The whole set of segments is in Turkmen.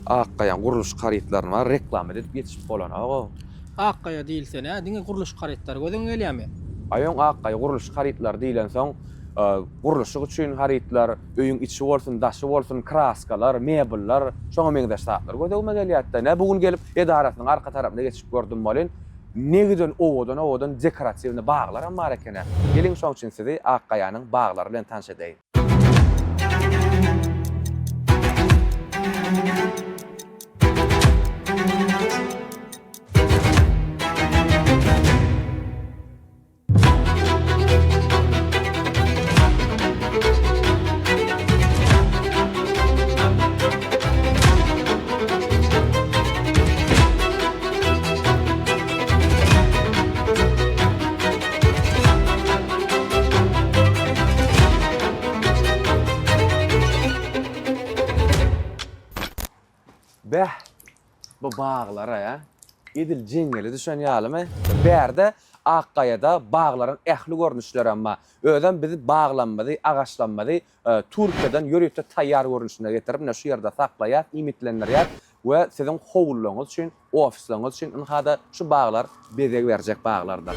Akgaýaň gurluşyk harytlaryny bar reklama edip ýetişip bolanok-ow. Akgaýa diýilse nä, diňe gurluşyk harytlary gözüňe gelýärmi? Aý öň Akgaýa gurluşyk harytlary diýlensoň, gurluşyk üçin harytlar, öýüň içi bolsun, daşy bolsun, kraskalar, mebellar, şoňa meňzeş zatlar göz öňüme gelýärdi-de. Nä bu gün gelip edarasynyň arka tarapyna geçip gördüm welin, ne giden owadan-owadan dekoratiwnyý baglaram bar eken-ä. Geliň şoň üçin sizi Akgaýanyň baglary bilen tanyş edeýin. Bäh, bu baglar-a, edil jeňňele düşen ýalymy? Bärde Akgaýada baglaryň ähli görnüşlerem bar. Özem biz baglamyzy, agaçlamyzy Türkiýeden ýörite taýýar görnüşinde getirip, ine şu ýerde saklaýas, iýmitlendirýäs we siziň howlularyňyz üçin, ofisleriňiz üçin ynha-da şu baglar bezeg berjek baglardyr.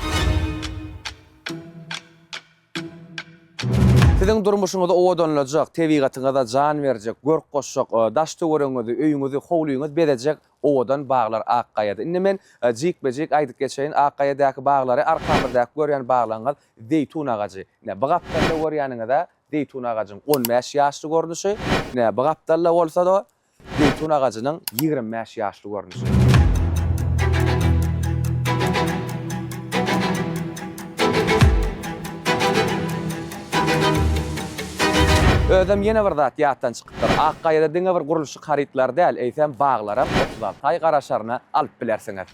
Siziň durmuşyňyzy owadanlajak, tebigatyňyza jan berjek, görk goşjak, daş-töweregiňizi, öýüňizi, howlyňyzy bezejek owadan baglar Akgaýada. Indi men jikme-jik aýdyp geçeýin, Akgaýadaky baglary arkamyzdaky görýän baglaryňyz zeýtun agajy. Ine, bu gapdalda görýäniňiz-ä zeýtun agajyň 15 ýaşly görnüşi, ine, bu gapdalda bolsa-da zeýtun agajynyň 25 ýaşly görnüşi. Özem ýene bir zat ýatdan çykypdyr. Akgaýada diňe bir gurluşyk harytlary däl, eýsem baglaram 36 aý garaşaryna alyp bilersiňiz.